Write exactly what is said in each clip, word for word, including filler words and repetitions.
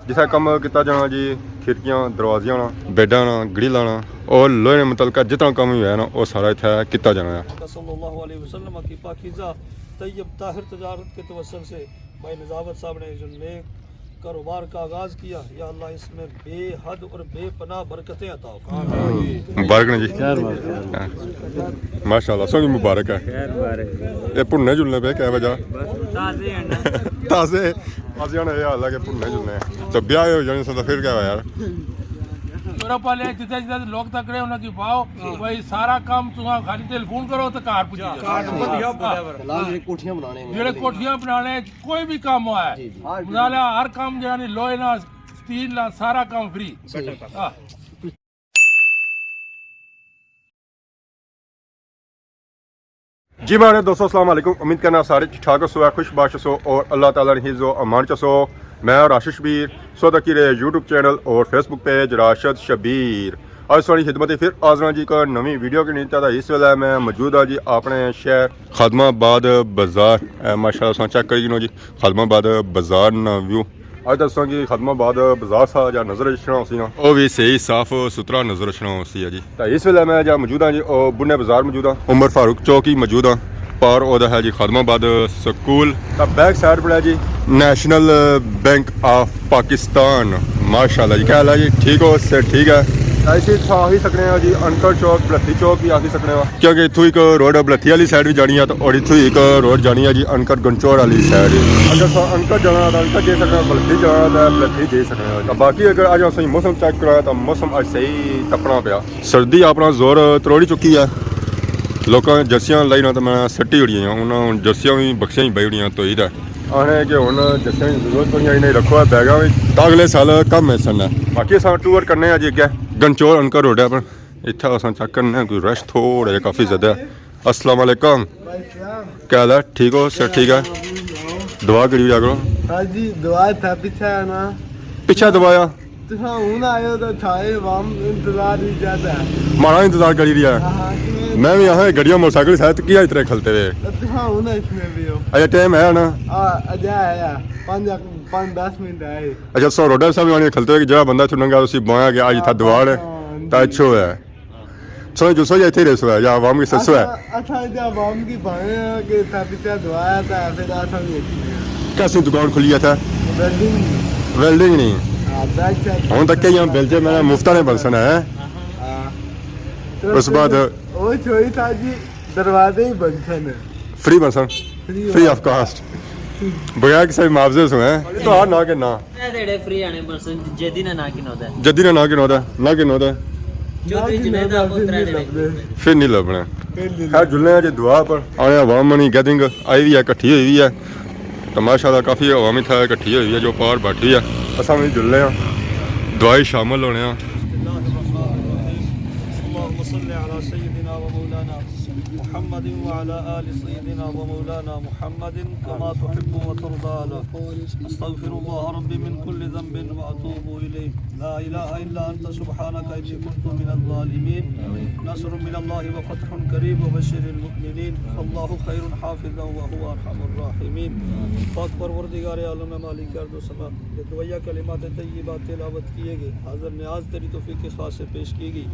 جتھے کم کیتا جانا جی، کھڑکیاں، دروازیاں نا، بیڈاں نا، گرلاں نا اور لوہے نے متعلقہ جتنا کم وی ہویا نا، او سارا اتھے کیتا جانا ہے۔ صلی اللہ علیہ وسلم کی پاکیزہ طیب طاہر تجارت کے توسل سے بھائی نزاوت صاحب نے جو نیک کاروبار کا آغاز کیا، یا اللہ اس میں بے حد اور بے پناہ برکتیں عطا فرما۔ مبارک نے جی۔ خیر بات، خیر بات۔ ماشاءاللہ، سوہنی مبارک ہے۔ خیر مبارک۔ یہ بھنے جلنے پہ کیا وجہ؟ بس تازے ہیں نا۔ تازے۔ تازے ہونے، یہ حال ہے کہ بھنے جلنے ہیں۔ تو بیاہ ہو جانے سے تو پھر کیا ہوا یار؟ یورپ والے جتنے جتنے لوگ تکڑے انہاں کی پاؤ، بھائی سارا کام تساں خالی ٹیلیفون کرو تو گھر پجی جانا۔ جڑے کوٹھیاں بنانے، کوئی بھی کام ہوا ہے، جی، جی۔ مزالہ ہر کام جڑا نہیں لوہے نال، سٹیل نال، سارا کام فری۔ صحیح۔ ہاں۔ جی میرے دوستو، السلام علیکم۔ امید کرنا سارے ٹھیک ٹھاک ہسو، خوش باش ہسو اور اللہ تعالیٰ نے حفظ و امان چ ہسو۔ میں راشد شبیر، سو تکی رہے یوٹیوب چینل اور فیس بک پیج راشد شبیر۔ اج تساں نی خدمت اچ پھر حاضر ہاں جی ایک نویں ویڈیو کے نیچے۔ تے اس ویلے میں موجود ہاں جی اپنے شہر خادم آباد بازار۔ اے ماشاءاللہ تساں چیک کری گھنو جی خادم آباد بازار نا ویو۔ اج تساں کی خادم آباد بازار سا جا نظر اچھنا ہوسی نا، او وی صحیح صاف ستھرا نظر اچھنا ہوسی ہے جی۔ تے اس ویلے میں جا موجود ہاں جی، او بھنے بازار موجود ہاں، عمر فاروق چوک ہی موجود ہاں، پار او دا ہے جی خادم آباد سکول۔ تے بیک سائیڈ پر ہے جی نیشنل بینک آف پاکستان۔ ماشاءاللہ جی، کیا حال ہے جی؟ ٹھیک ہو؟ صحت ٹھیک ہے؟ ایسے اتھا آخی سکنے ہو جی انکر چوک، بلتھی چوک بھی آخی سکنے ہو، کیونکہ اتھوں ایک روڈ بلتھی والی سائیڈ بھی جانی ہے تے اور اتھوں ایک روڈ جانی ہے جی انکر گنچور والی سائیڈ۔ اگر تساں انکر جانا ہے تے انکر جائی سکنے ہو، بلتھی جانا ہے تے بلتھی جائی سکنے ہو۔ تے باقی اگر اج اساں موسم چیک کرا تے موسم اج صحیح تپنا پیا۔ سردی اپنا زور تروڑی چکی ہے۔ لوکاں جرسیاں لائی نہ تے میں سٹی اڑی ہیں، انہاں ہن جرسیاں وی بکسیاں وچ پائی اڑیاں، دھوئی تے۔ آخنے کہ ہن جرسیاں دی ضرورت کونی، انہاں رکھو ہے بیگاں وچ، تے اگلے سال کم ہے سن۔ باقی اساں ٹور کرنے آں جی اگے گنچور انکر روڈ ہے، پر اتھا اساں چیک کرنے آں کوئی رش تھوڑا جہا کافی زیادہ ہے۔ السلام علیکم۔ وعلیکم السلام۔ کیا حال ہے؟ ٹھیک ہو؟ صحت ٹھیک ہے؟ دعا کری جا کرو۔ ہاں جی، دعا تھا پیچھے آنا۔ پیچھے دعا آ؟ تساں ہن آئے ہو تاں تھاڑے عوام انتظار وی زیادہ ہے۔ ماڑا انتظار کری رہیا ہے۔ ہاں، ہاں، کیویں؟ میں وی آخاں گڈیاں موٹر سائیکل سائت کیا اتنے کھلتے ہوئے۔ تساں ہن اس میں بھی ہو۔ اچھا، ٹائم ہے نا؟ ہاں، اجے آیا۔ پانچ، پانچ دس منٹ آئے۔ اچھا، سو روڈا صاحب آنے کھلتے ہوئے کہ جڑا بندہ اتھوں لنگھا اسی بایاں کہ اج اتھا دوار ہے، ہاں، تاں اچھو ہے۔ سو جو سو یا اتھے رہسو ہے یا عوام کی سسو ہے؟ اچھا، اچھا، جا عوام کی بھائیں ہیں کہ اتھا پیچھے دعا ہے تاں پھر اساں بھی اتھے ہیں۔ کیسی دکان کھلی ہے اتھا؟ ویلڈنگ۔ ویلڈنگ نہیں۔ ہاں، بیک سائیڈ۔ ہن تک کہیں بیلچے میں مفتا نے بنسن ہے۔ ہاں۔ اس بعد او چھوئی تھا جی، دروازے ہی بنسن۔ فری بنسن۔ فری فری آف کاسٹ۔ بغیر کسی معاوضے سو ہیں۔ تو آ نہ کہ نہ۔ اے تے جیڑے فری آنے بنسن، جدی نے نہ گنودا ہے۔ جدی نے نہ گنودا ہے، نہ گنودا ہے۔ چوہدری جنید آخو ترے جنے۔ پھر نہیں لبنے۔ پھر نہیں لبنے۔ خیر، جلنے آں جی دعا پر۔ آنے عوام منی گیدرنگ آئی ہوئی ہے، کٹھی ہوئی ہوئی ہے۔ تو ماشاءاللہ کافی عوام اتھا کٹھی ہوئی ہوئی ہے جو پار بیٹھی ہوئی ہے۔ اساں وی جلنے آں، دعا اچ شامل ہونے آں۔ بسم اللہ الرحمن الرحیم۔ اللهم صل على سيدنا ومولانا محمد وعلى آل سيدنا ومولانا محمد كما تحب وترضى. أستغفر الله ربي من كل ذنب وأتوب إليه. لا إله إلا أنت سبحانك إني كنت من الظالمين. نصر من الله وفتح قريب وبشر المؤمنين. فالله خير حافظا وهو أرحم الراحمين. پاک پروردگار عالم، مالک ارض و سما، یہ دویہ کلمات طیبات تلاوت کیے گئے، حاضر نیاز تیری توفیق کے خاص سے پیش کی گئی۔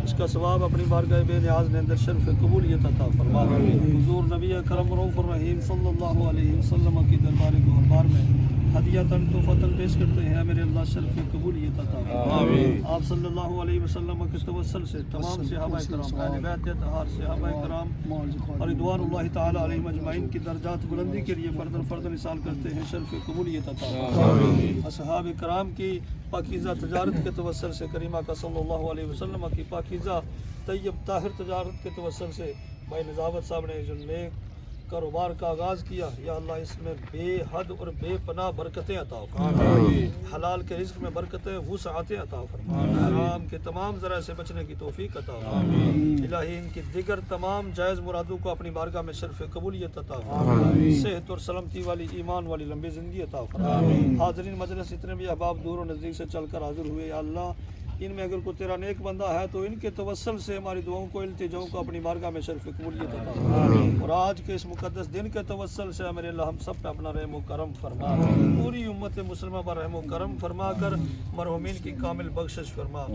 اس کا ثواب اپنی بارگاہ بے نیاز میں اندر شرف قبولیت عطا فرما۔ آمین۔ حضور نبی اکرم رؤوف الرحیم صلی اللہ علیہ وسلم کی دربار گوہربار میں ہدیہ تن تحفہ تن پیش کرتے ہیں، اے میرے اللہ شرف قبولیت عطا فرما۔ آمین۔ آپ صلی اللہ علیہ وسلم کے توسل سے تمام صحابہ کرام، اہل بیت اطہار، صحابہ کرام اور رضوان اللہ تعالی علیہم اجمعین کی درجات بلندی کے لیے فرداً فرداً ایصال کرتے ہیں، شرف قبولیت عطا فرما۔ آمین۔ اصحاب کرام کی پاکیزہ تجارت کے توسل سے کریم آقا صلی اللہ علیہ وسلم کی پاکیزہ طیب طاہر تجارت کے توسل سے بھائی نزاوت صاحب نے جو نیک کاروبار کا آغاز کیا، یا اللہ اس میں بے حد اور بے پناہ برکتیں عطا فرما۔ آمین۔ حلال کے رزق میں برکتیں، وسعتیں عطا فرما۔ آمین۔ حرام کے تمام ذرائع سے بچنے کی توفیق عطا فرما۔ آمین۔ الہی ان کی دیگر تمام جائز مرادوں کو اپنی بارگاہ میں شرف قبولیت عطا فرما۔ آمین۔ صحت اور سلامتی والی، ایمان والی لمبی زندگی عطا فرما۔ آمین۔ حاضرین مجلس جتنے بھی احباب دور و نزدیک سے چل کر حاضر ہوئے، یا اللہ ان میں اگر کوئی تیرا نیک بندہ ہے تو ان کے توسل سے ہماری دعاؤں کو، التجاؤں کو اپنی بارگاہ میں شرف قبولیت عطا فرما۔ اور آج کے اس مقدس دن کے توسل سے میرے اللہ ہم سب پہ اپنا رحم و کرم فرما۔ پوری امت مسلمہ پر رحم و کرم فرما کر مرحومین کی کامل بخشش فرما۔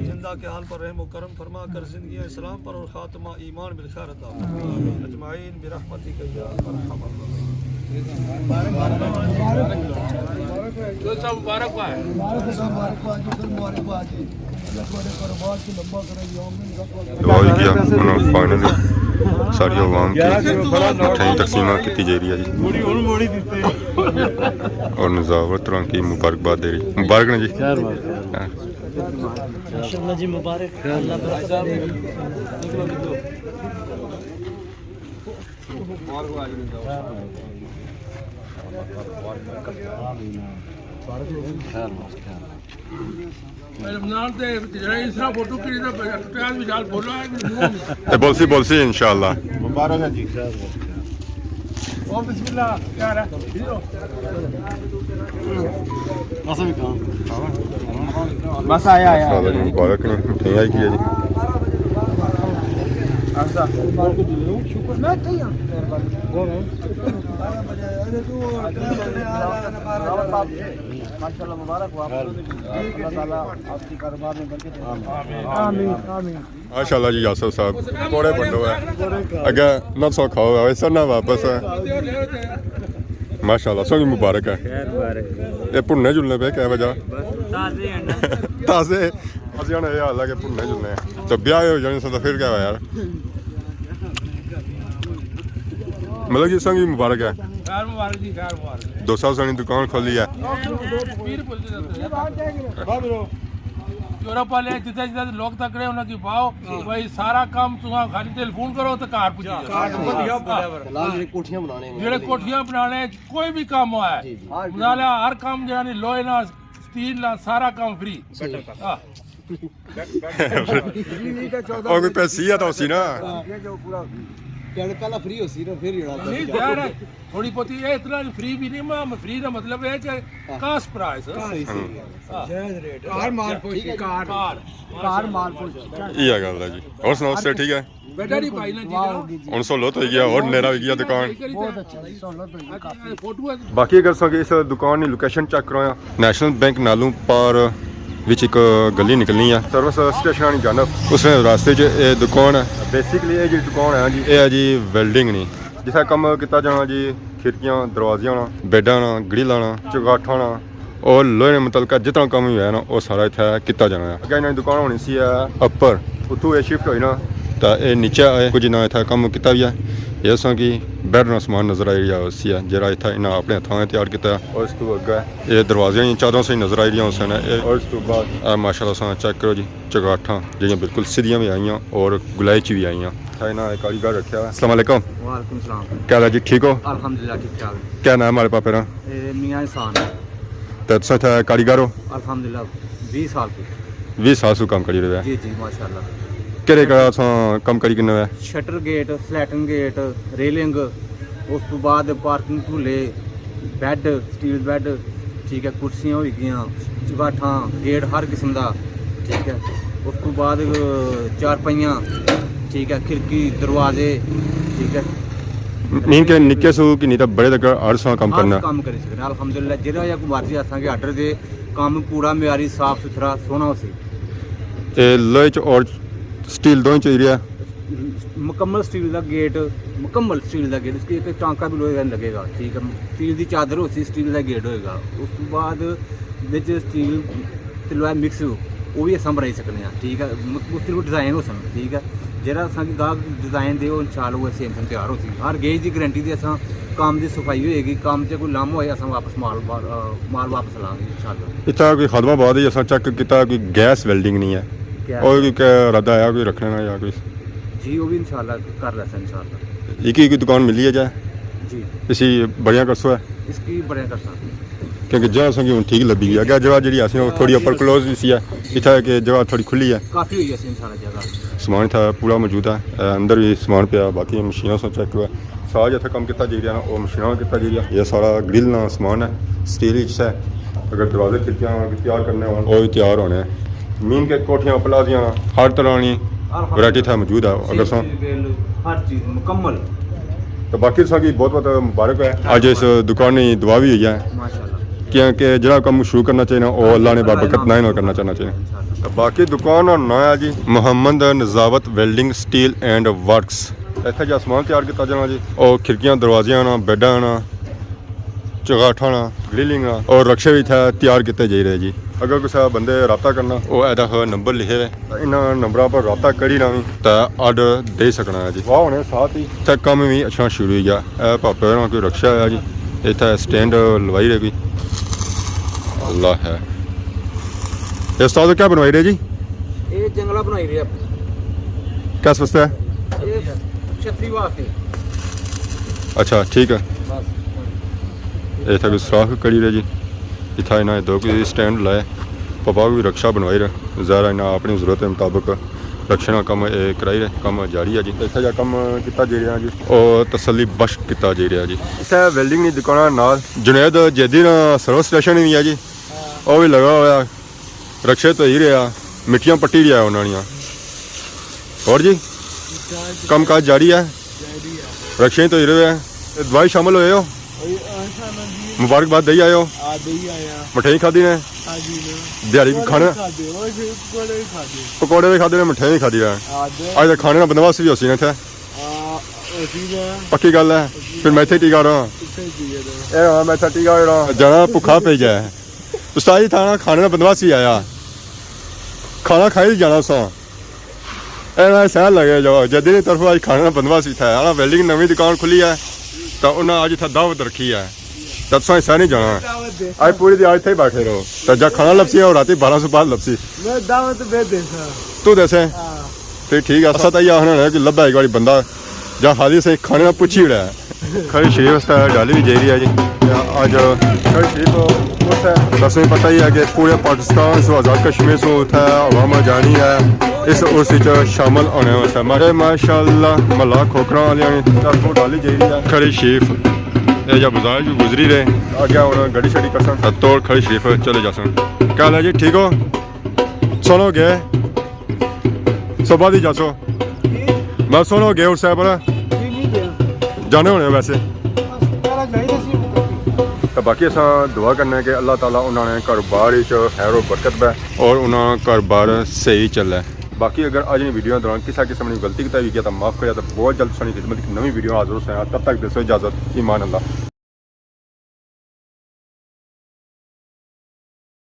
زندہ کے حال پر رحم و کرم فرما کر زندگی اسلام پر اور خاتمہ ایمان بالخیر عطا فرما۔ اجمعین برحمتک یا ارحم الراحمین۔ مبارک ہو، مبارک ہو جی، مبارک ہو جی، مبارک ہو جی۔ اللہ تہاڈے کاروبار کو لمبا کرے جی، آمین۔ دعا ہوئی گیا، انہوں فائنل ساری عوام کی مٹھائی تقسیم کیتی جائی رہی ہے جی۔ اور نزاور طرح کی مبارکباد دے رہی، مبارک نے جی۔ ہاں۔ ماشاءاللہ جی، مبارک، اللہ برکت دے۔ رمضان تے جڑا اس طرح فوٹو کھینچدا پیا، ٹائم بھی جال بولو ہے کہ منہ نہیں۔ اے بولسی، بولسی انشاءاللہ۔ مبارک ہے جی۔ او بسم اللہ، کیا رہا؟ بس آیا، آیا۔ مبارک نے مٹھائی آئی کی ہے جی۔ شکر، میں اتھے ہی ہاں۔ ماشاءاللہ، مبارک ہو آپ کو۔ اللہ تعالیٰ آپ کے کاروبار میں برکت دے۔ آمین، آمین۔ ماشاءاللہ جی یاسر صاحب، پکوڑے بنڈو ہے۔ اگے نہ سو کھاؤ، ایسا نہ واپس ہے۔ ماشاءاللہ، سوہنی مبارک ہے۔ خیر مبارک۔ یہ بھننے جلنے پہ کیا وجہ؟ بس تازے ہیں نا۔ تازے۔ اسی ہن یہ حال ہے کہ بھننے جلنے ہیں۔ تو بیاہ ہو جانے سے تو پھر کیا ہوا یار؟ مطلب جی سوہنی مبارک ہے۔ خیر مبارک جی، خیر مبارک۔ دوست صاحب سوہنی دکان کھولی ہے۔ یورپ والے جتھے جتھے لوگ تکڑے انہاں کی پاؤ، بھائی سارا کام تساں خالی ٹیلیفون کرو تے گھر پجی جاؤ۔ گھر پجی جاؤ۔ ہاں۔ جناب، جڑے کوٹھیاں بنانے، جڑے کوٹھیاں بنانے، کوئی بھی کام ہوا ہے۔ جی، جی۔ مطالعہ ہر کام جڑا نہیں لوہے نال، سٹیل نال، سارا کام فری۔ صحیح۔ ہاں۔ اور کوئی پیسے ہی آتا اسی نا۔ پہلا فری ہو سی نا، پھر جڑا نہیں، ظاہر ہے، تھوڑی بہت یہ اتنا فری بھی نہیں، میں فری کا مطلب ہے کہ ہاں۔ کاسٹ پرائس۔ صحیح، صحیح۔ ہاں۔ جائز ریٹ۔ کار مال پوشی، ٹھیک ہے جی۔ کار۔ کار۔ کار مال پوشی۔ یہ گل ہے جی۔ اور سناؤ، سر ٹھیک ہے؟ بیٹا نہیں پائی نا جی۔ واہ، ہو گئی جی۔ ہن سہولت ہوئی گیا، اور نیرا ہوئی گیا دکان۔ بہت اچھا جی، سہولت ہوئی گئی کافی۔ فوٹو ہے۔ باقی اگر ساں اس دکان نی لوکیشن چیک کرایا، نیشنل بینک نالوں پار وچ ایک گلی نکلنی ہے سروس اسٹیشن آلی جانب، اس نے راستے چ اے دکان ہے۔ بیسیکلی اے جی دکان ہے جی، اے ہے جی ویلڈنگ نی، جسا کم کیتا جانا جی، کھڑکیاں، دروازیاں نا، بیڈاں نا، گرل آنا، چگاٹھاں نا، اور لوہے نے متعلقہ جتنا کم وی ہے نا، او سارا اتھے کیتا جانا ہے۔ اگے انہاں دی دکان ہونی سی ہے اپر، اتھوں اے شفٹ ہوئی نا، تاں اے نیچے آئے، کچھ انہاں اتھے کم کیتا وی ہے۔ اے اساں کی بیڈ نا سامان نظر آئی رہیا ہوسی ہے، جیڑا اتھے انہاں اپنے ہتھاں تیار کیتا ہے۔ اور اس تو اگے اے دروازے نی چادراں سہی نظر آئی رہیاں ہوسن۔ اے اور اس تو بعد اے ماشاءاللہ اساں چیک کرو جی، چگاٹھاں جیڑیاں بالکل سدھیاں وی آئیاں اور گلائی چ وی آئیاں۔ اتھے انہاں کاریگر رکھیا ہے۔ السلام علیکم۔ وعلیکم السلام۔ کیا حال ہے جی، ٹھیک ہو؟ الحمدللہ ٹھیک ٹھاک۔ کیا نام ہے ہمارے پاپے نا؟ اے میاں احسان ہے۔ تے تساں اتھے کاریگر ہو؟ الحمدللہ، بیس سال کو۔ بیس سال سو کم کری رہے ہو؟ جی جی، ماشاءاللہ۔ کیڑے کیڑا تساں کم کری کنے ہوئے؟ شٹر گیٹ، سلیٹن گیٹ، ریلنگ، اس تو بعد پارکنگ جھولے، بیڈ، سٹیل بیڈ، ٹھیک ہے، کرسیاں ہوئی گیاں، چگاٹھاں، گیٹ ہر قسم دا، ٹھیک ہے۔ اس تو بعد، اہ، چارپائیاں، ٹھیک ہے، کھڑکی، دروازے، ٹھیک ہے۔ نہیں کہ نکے سو کہ نہیں تاں بڑے تک ہر سال کم ہر کرنا۔ کم کری سکنے، الحمدللہ، جیڑا یا کوئی مرضی اساں کے آرڈر دے، کم پورا معیاری، صاف ستھرا، سوہنا ہوسی۔ تے لوہے چ اور سٹیل دوئیں چاہیے؟ مکمل سٹیل دا گیٹ، مکمل سٹیل دا گیٹ، اس کی ایک ٹانکا بھی لوہے کا نہیں لگے گا، ٹھیک ہے۔ سٹیل دی چادر ہوسی، سٹیل دا گیٹ ہوئے گا۔ اس تو بعد وچ سٹیل تے لوہا مکس ہو، وہ بھی اساں بنائی سکنے ہیں، ٹھیک ہے۔ مخ-، مختلف ڈیزائن ہو سن، ٹھیک ہے۔ جیڑا اساں کی گاہک ڈیزائن دے، وہ انشاءاللہ وہ سیم سیم تیار ہوسی۔ ہر گیج دی گارنٹی دے اساں کام دی صفائی ہوئے گی، کام چ کوئی لامہ ہوئے، اساں واپس مال، مال، مال واپس لاں گے انشاءاللہ۔ اتھا کوئی خدمہ باد ہی اساں چیک کیتا، کوئی گیس ویلڈنگ نہیں ہے۔ گیس اور کوئی کیا ارادہ آیا کوئی رکھنے نا یا کوئی؟ جی، وہ بھی انشاءاللہ کر لیسا انشاءاللہ۔ ایک ہی کوئی دکان ملی ہے جا؟ جی۔ اسی بڑیاں کرسو ہے؟ اس کی بڑیاں کرسا۔ کیونکہ جگہ اساں کی ہن ٹھیک لبھی گئی۔ اگے جگہ جیڑی اسی او تھوڑی اپر کلوز سی ہے، اتھا کہ جگہ تھوڑی کھلی ہے۔ کافی ہوئی اسی انشاءاللہ جگہ۔ سامان اتھا پورا موجود ہے، اے اندر بھی سامان پیا، باقی مشیناں سو چیک کرو۔ سارا جتھا کم کیتا جائی رہیا نا، او مشیناں نال کیتا جائی رہیا۔ یہ سارا گرل نا سامان ہے، سٹیل وچ ہے۔ اگر دروازے کھڑکیاں تیار کرنے ہون، او بھی تیار ہونے ہیں۔ مین کے کوٹھیاں، پلازیاں، ہر طرح نی ہر، ہر ورائٹی اتھا موجود ہے۔ اگر سو سیٹ، بیل، ہر چیز مکمل۔ تو باقی تساں کی بہت بہت مبارک ہے۔ اج اس دکان نی دعا بھی ہوئی ہے۔ ماشاءاللہ۔ کیونکہ جڑا کم شروع کرنا چاہیے نا، وہ اللہ نے بابرکت نہ ہی نہ کرنا چاہنا چاہیے۔ انشاءاللہ۔ باقی دکان نا نام ہے جی محمد نزاوت ویلڈنگ سٹیل اینڈ ورکس۔ اتھے جا سامان تیار کیتا جانا جی، او کھڑکیاں، دروازیاں نا، بیڈاں نا، چگاٹھاں نا، گرلنگ نا، اور رکشے بھی اتھے تیار کیتے جائی رہے جی۔ اگر کسے بندے رابطہ کرنا، او اے دیکھو نمبر لکھے ہوئے، انہاں نمبراں پر رابطہ کری نا وی تے آرڈر دے سکنا ہے جی۔ واہ ہونے ساتھ ہی اتھے کم بھی اچھا شروع ہوئی گیا۔ اے پاپے ہوراں کوئی رکشہ آیا جی، اتھے سٹینڈ لوائی رہے کوئی۔ اللہ ہے۔ اے استاد کیا بنوائی رہے جی؟ یہ جنگلہ بنائی رہے آپ۔ کس واسطے؟ یہ چھتری واسطے۔ اچھا، ٹھیک ہے۔ بس۔ اے اتھا کوئی سوراخ کری رہے جی۔ اتھا انہاں دو کوئی سٹینڈ لائے۔ پاپا بھی رکشہ بنوائی رہے۔ ظاہر ہے انہاں اپنی ضرورت کے مطابق رکشے نا کم اے کرائی رہے۔ کم جاری ہے جی۔ اتھا جا کم کیتا جائی رہا جی۔ او تسلی بخش کیتا جائی رہا جی۔ اتھا ویلڈنگ نی دکاناں نال جنید جیدی نا سروس اسٹیشن بھی ہے جی۔ او بھی لگا ہوا ہے۔ رکشے تو ہی رہیا، مٹیاں پٹی رہیا انہاں نیاں۔ اور جی، کم کاج جاری ہے؟ رکشے تو ہی رہے ہیں۔ دوائی شامل ہوئے ہو؟ مبارکباد دئی آئے ہو؟ مٹھائی کھادی نے؟ دیہاڑی کھانے، پکوڑے بھی کھادے نے، مٹھائی بھی کھادی ہے۔ اج تے کھانے نا بندوبست بھی ہوسی نا اتھے۔ پکی گل ہے۔ پھر میں اتھے ٹیکا رہا۔ اے ہاں، میں اتھے ٹیکا رہا۔ جانا بھکھا پئی گیا ہے۔ استاد جی، تھانا کھانے نا بندوبست بھی آیا۔ کھانا کھائی جانا سا۔ اے میں سہن لگے جو جدی نی طرف اج کھانے نا بندوبست اتھا ہے۔ ہاں، ویلڈنگ نویں دکان کھلی ہے، تو انہاں اج اتھا دعوت رکھی ہے۔ تو تساں سہن ہی جانا۔ اج پوری دیہاڑی اتھے ہی بیٹھے رہو۔ تو جا کھانا لبسی، او راتی بارہ سو بعد لبسی۔ میں دعوت بے دیساں۔ تو دیسے؟ ہاں۔ پھر ٹھیک ہے، اساں تاں یہ آخنا ہے کہ لبھا ایک باری بندہ جا خالی سے کھانے نا پچھی اڑا ہے۔ کھڑی شریف اس طرح ڈالی بھی جائی رہی ہے جی۔ اج کھڑی شریف عرس ہے۔ تساں پتہ ہی ہے کہ پورے پاکستان سو آزاد کشمیر سو اتھے عوام جانی ہے اس عرس وچ شامل ہونے واسطے۔ ماشاءاللہ، محلہ کھوکھراں والیاں نی طرفوں ڈالی جائی رہی ہے کھڑی شریف۔ اے جا بازار جو گزری رہے، اگے ہن گڈی شڈی کرسن۔ توڑ کھڑی شریف چلے جاسن۔ کیا حال ہے جی، ٹھیک ہو؟ سنو گئے۔ صبح دی جاسو۔ میں سنو گئے عرس ہے پر جانے ہونے ویسے۔ تو باقی اساں دعا کرنے کہ اللہ تعالیٰ انہاں نے کاروبار وچ خیر و برکت پے اور انہاں کاروبار صحیح چلے۔ باقی اگر اج نی ویڈیو دوران کسا قسم نی غلطی کیتا وی کیا تو معاف کریا، تو بہت جلد تساں نی خدمت اچ نویں ویڈیو حاضر ہوساں۔ تب تک دیسو اجازت، ایمان اللہ۔